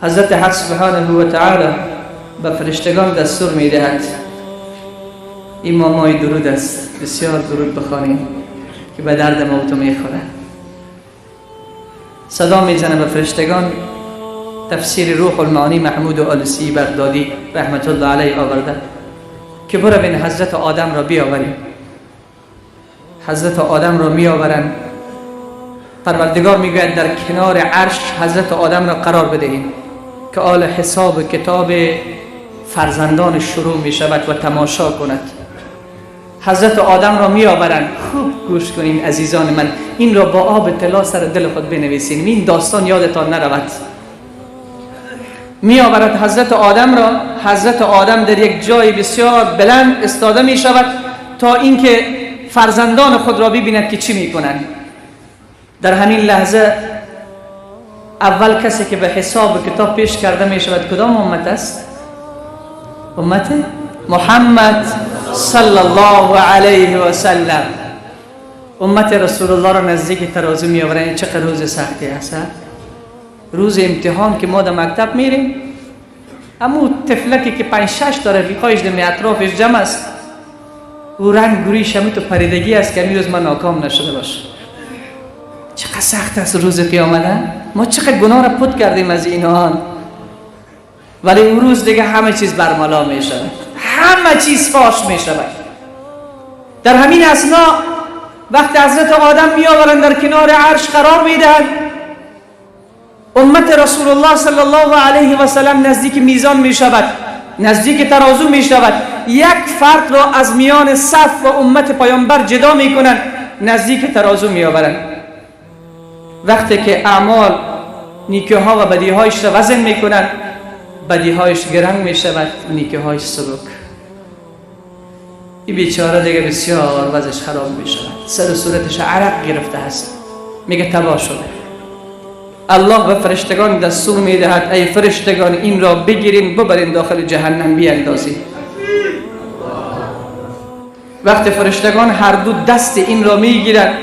حضرت حق سبحانه و تعالی به فرشتگان دستور میدهد. این مامای درود است، بسیار درود بخوانیم که به درد ما و تو میخوره. صدا میزنه به فرشتگان. تفسیر روح المعانی محمود آلوسی بغدادی رحمت الله علیه آورده که بروین حضرت آدم را بیاوریم. حضرت آدم را میآورند. پروردگار میگوید در کنار عرش حضرت آدم را قرار بدهیم که آل حساب کتاب فرزندان شروع می شود و تماشا کند. حضرت آدم را می آورند. خوب گوش کنین عزیزان من، این را با آب طلا سر دل خود بنویسین، این داستان یادتان نرود. می آورد حضرت آدم را. حضرت آدم در یک جای بسیار بلند استاده می شود تا اینکه فرزندان خود را ببیند که چی می کنند. در همین لحظه اول کسی که به حساب کتاب پیش کرده می شود کدام امت است؟ امت محمد صلی الله علیه و سلم. امت رسول الله را نزدیک ترازو می آورند. چقدر روز سختی است، روز امتحان که ما در مکتب میریم، امو طفلکی که 5 6 تا رفیقایش در اطرافش جمع است، او رنگ گوریش همون تو پریدگی است که روز من ناکام نشده باشه. چقدر سخت است روز قیامت. ما چقدر گناه را پت کردیم از اینها، ولی اون روز دیگه همه چیز برملا می شود، همه چیز فاش می شود. در همین اثنا وقتی حضرت آدم می آورند در کنار عرش قرار می دهند، امت رسول الله صلی الله علیه و سلم نزدیک میزان می شود، نزدیک ترازو می شود. یک فرد را از میان صف و امت پیامبر جدا می کنند، نزدیک ترازو می آورند. وقتی که اعمال نیکی ها و بدی هایش را وزن می کنند، بدی هایش گران می شود، نیکی هایش سبک. این بیچاره دیگه بسیار وضعش خراب می شود، سر و صورتش عرق گرفته است، میگه تباه شده. الله به فرشتگان دستور می دهد ای فرشتگان این را بگیرین ببرین داخل جهنم بیاندازین. وقتی فرشتگان هر دو دست این را میگیرند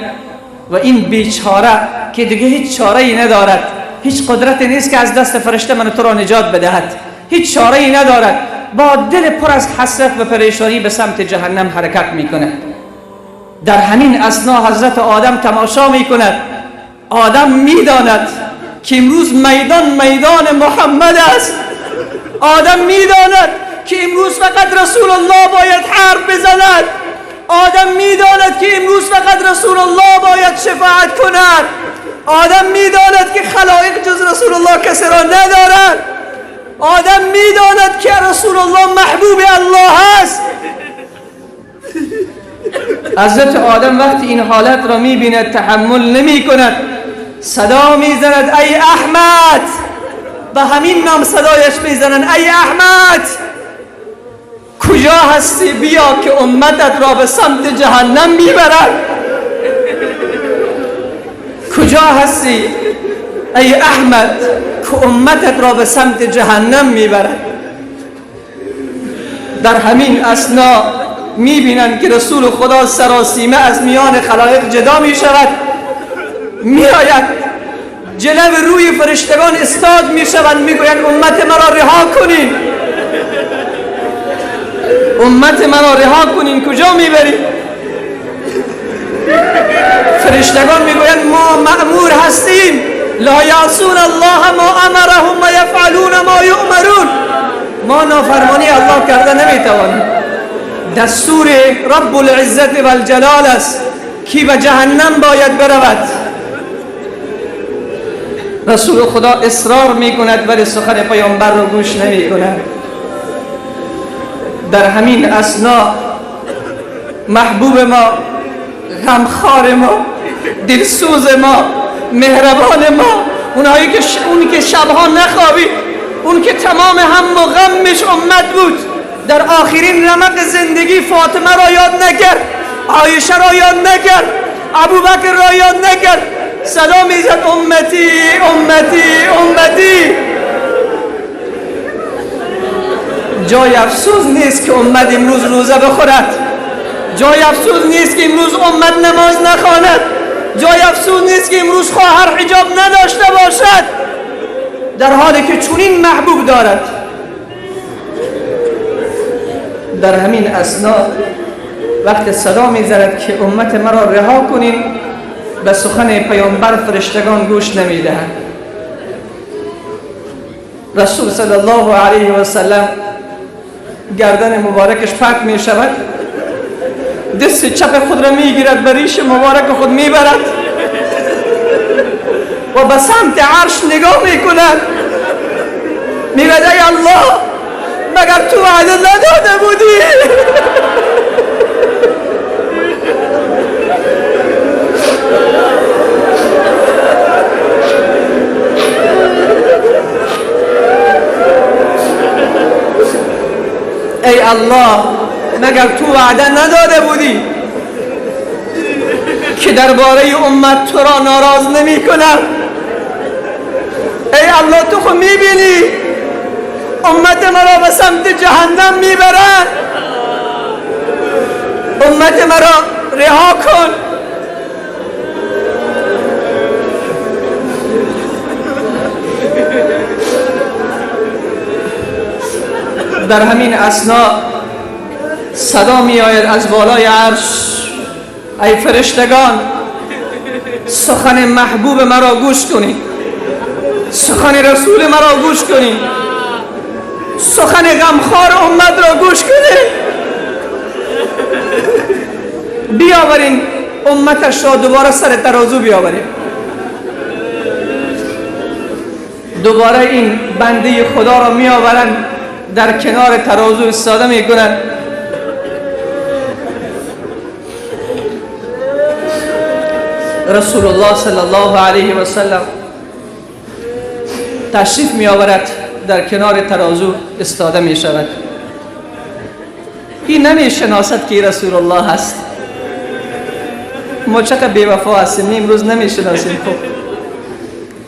و این بیچاره که دیگه هیچ چاره ای ندارد، هیچ قدرتی نیست که از دست فرشته من تو را نجات بدهد، هیچ چاره ای ندارد، با دل پر از حسرت و پریشانی به سمت جهنم حرکت میکند. در همین اثنا حضرت آدم تماشا میکند. آدم میداند که امروز میدان میدان محمد است. آدم میداند که امروز فقط رسول الله باید حرف بزند. آدم میداند که امروز فقط رسول الله باید شفاعت کند. آدم میداند که خلایق جز رسول الله کسی را ندارد. آدم میداند که رسول الله محبوب الله است. حضرت آدم وقتی این حالت را میبیند تحمل نمی کند، صدا میزند ای احمد. به همین نام صدایش میزنند، ای احمد کجا هستی؟ بیا که امتت را به سمت جهنم میبرد. کجا هستی ای احمد که امتت را به سمت جهنم میبرد؟ در همین اثنا میبینند که رسول خدا سراسیمه از میان خلایق جدا میشود، میآید جلو روی فرشتگان استاد میشوند، میگویند امت مرا رها کنین، امت مرا رها کنین، کجا میبرید؟ فرشتگان میگویند ما مأمور هستیم، لا یعصون الله ما امرهم و یفعلون ما یؤمرون. ما نافرمانی الله کرده نمیتوانیم. دستور رب العزت و الجلال است کی به جهنم باید برود. رسول خدا اصرار میکند ولی سخن پیامبر را گوش نمیکند. در همین اثنا محبوب ما، غمخوار ما، دلسوز ما، مهربان ما، اونهایی که اون که شبها نخوابید، اون که تمام هم و غمش امت بود، در آخرین رمق زندگی فاطمه را یاد نکرد، عایشه را یاد نکرد، ابوبکر را یاد نکرد، صدا میزد امتی امتی امتی. جای افسوس نیست که امت امروز روزه بخورد، جای افسوس نیست که امروز امت نماز نخواند، جای افسوس نیست که امروز خواهر حجاب نداشته باشد. در حالی که چنین محبوب دارد. در همین اثنا وقت صدا می‌زند که امت مرا رها کنین، به سخن پیامبر فرشتگان گوش نمی‌دهند. رسول صلی الله علیه و سلم گردن مبارکش پرت می شود، دست چپ خود را میگیرد، به ریش مبارک خود میبرد و به سمت عرش نگاه میکند. میگوید ای الله، مگر تو وعده نداده بودی؟ ای الله، مگر تو وعده نداده بودی که درباره امت تو را ناراض نمی کنم؟ ای الله، تو خود میبینی امت مرا به سمت جهنم میبرند، امت مرا رها کن. در همین اثنا صدا می آید از بالای عرش: ای فرشتگان، سخن محبوب مرا گوش کنید، سخن رسول مرا گوش کنید، سخن غمخوار امت را گوش کنید. بیاورین امتش را دوباره سر ترازو بیاورین. دوباره این بنده خدا را می آورند، در کنار ترازو ایستاده میکنند. رسول الله صلی الله علیه و سلم تشریف می آورد، در کنار ترازو ایستاده می شود. این نمی شناسد که رسول الله هست. ما چقدر بی وفا هستیم، امروز نمی شناسیم. خب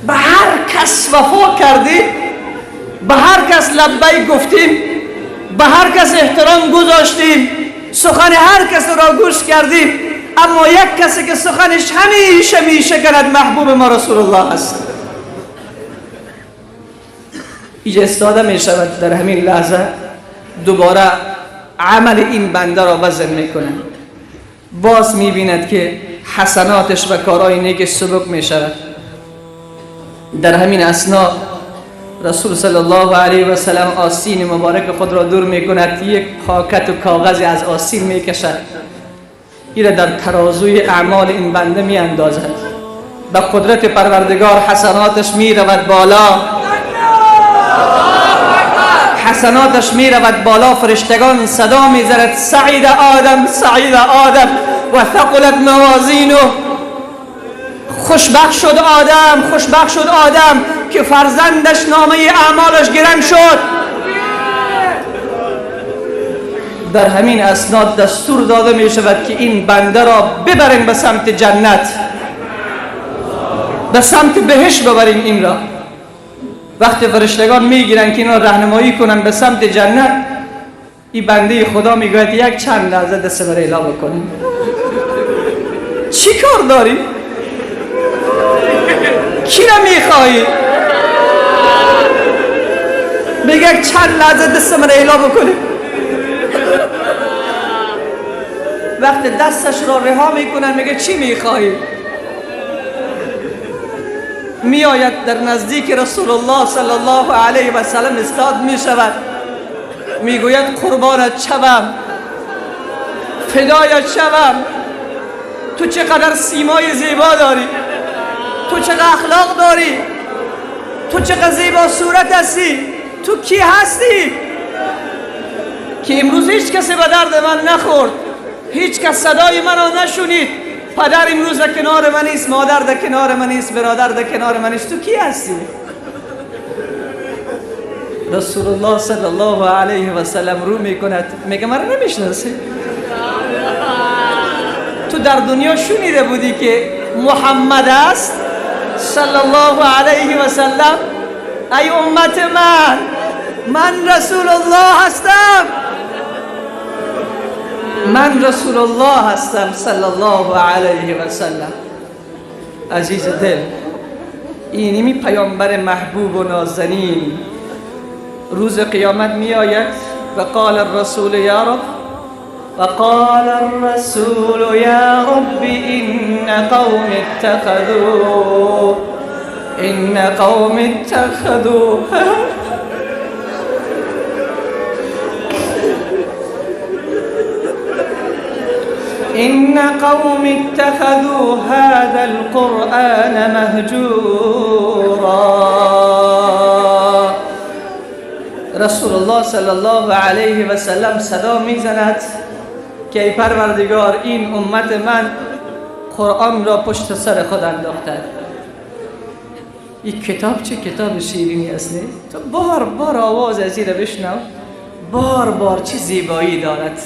به هر کس وفا کردیم، به هر کس لبیک گفتیم، به هر کس احترام گذاشتیم، سخن هر کس را گوش کردیم، اما یک کسی که سخنش همیشه میشکند محبوب ما رسول الله است. اینجا استاده می شود. در همین لحظه دوباره عمل این بنده را وزن میکنه. باز میبیند که حسناتش و کارهای نیکش سبک میشود. در همین اثنا رسول صلی الله علیه و سلم آستین مبارک خود را دور میکند، یک پاکت و کاغذی از آستین میکشد، این را در ترازوی اعمال این بنده میاندازد. به قدرت پروردگار حسناتش میرود بالا، حسناتش میرود بالا. فرشتگان صدا میزند: سعید آدم، سعید آدم و ثقلت موازینه. خوشبخت شد آدم، خوشبخت شد آدم که فرزندش نامه اعمالش گران شد. در همین اسناد دستور داده می شود که این بنده را ببرین به سمت جنت، به سمت بهشت ببرین این را. وقتی فرشتگان میگیرن که اینا راهنمایی کنن به سمت جنت، این بنده خدا میگوید یک چند لحظه دست برای اعلا بکنیم. چی کار داری؟ کی را میخوایی؟ میگه چند لحظه دست من اعلا بکنیم. وقتی دستش را رها میکنن میگه چی میخوایی؟ میآید در نزدیک رسول الله صلی الله علیه و سلم استاد میشود، میگوید قربانت شوم، فدایت شوم، تو چقدر سیمای زیبا داری، تو چقدر اخلاق داری، تو چقدر زیبا صورت هستی، تو کی هستی که امروز هیچ کسی به درد من نخورد، هیچ کس صدای من را نشنید، پدر امروز در کنار من نیست، مادر در کنار من نیست، برادر در کنار من نیست، تو کی هستی؟ رسول الله صلی الله علیه و سلم رو میکند، میگه مرا نمیشناسی؟ تو در دنیا شنیده بودی که محمد است صلی الله علیه و سلم؟ ای امت من، من رسول الله هستم، من رسول الله هستم صلی الله علیه و سلم. عزیز دل، اینمی پیامبر محبوب و نازنین روز قیامت می آید و قال الرسول یا رب، و قال الرسول یا رب ان قوم اتخذوا، ان قوم اتخذوا إن قوم اتخذوا هذا القرآن مهجورا. رسول الله صلی الله علیه و سلم صدا میزند که ای پروردگار، این امت من قرآن را پشت سر خود انداخته. این کتاب چه کتاب شیرینی است، نه؟ تو بار بار آواز از این بشنو، بار بار چه زیبایی دارد.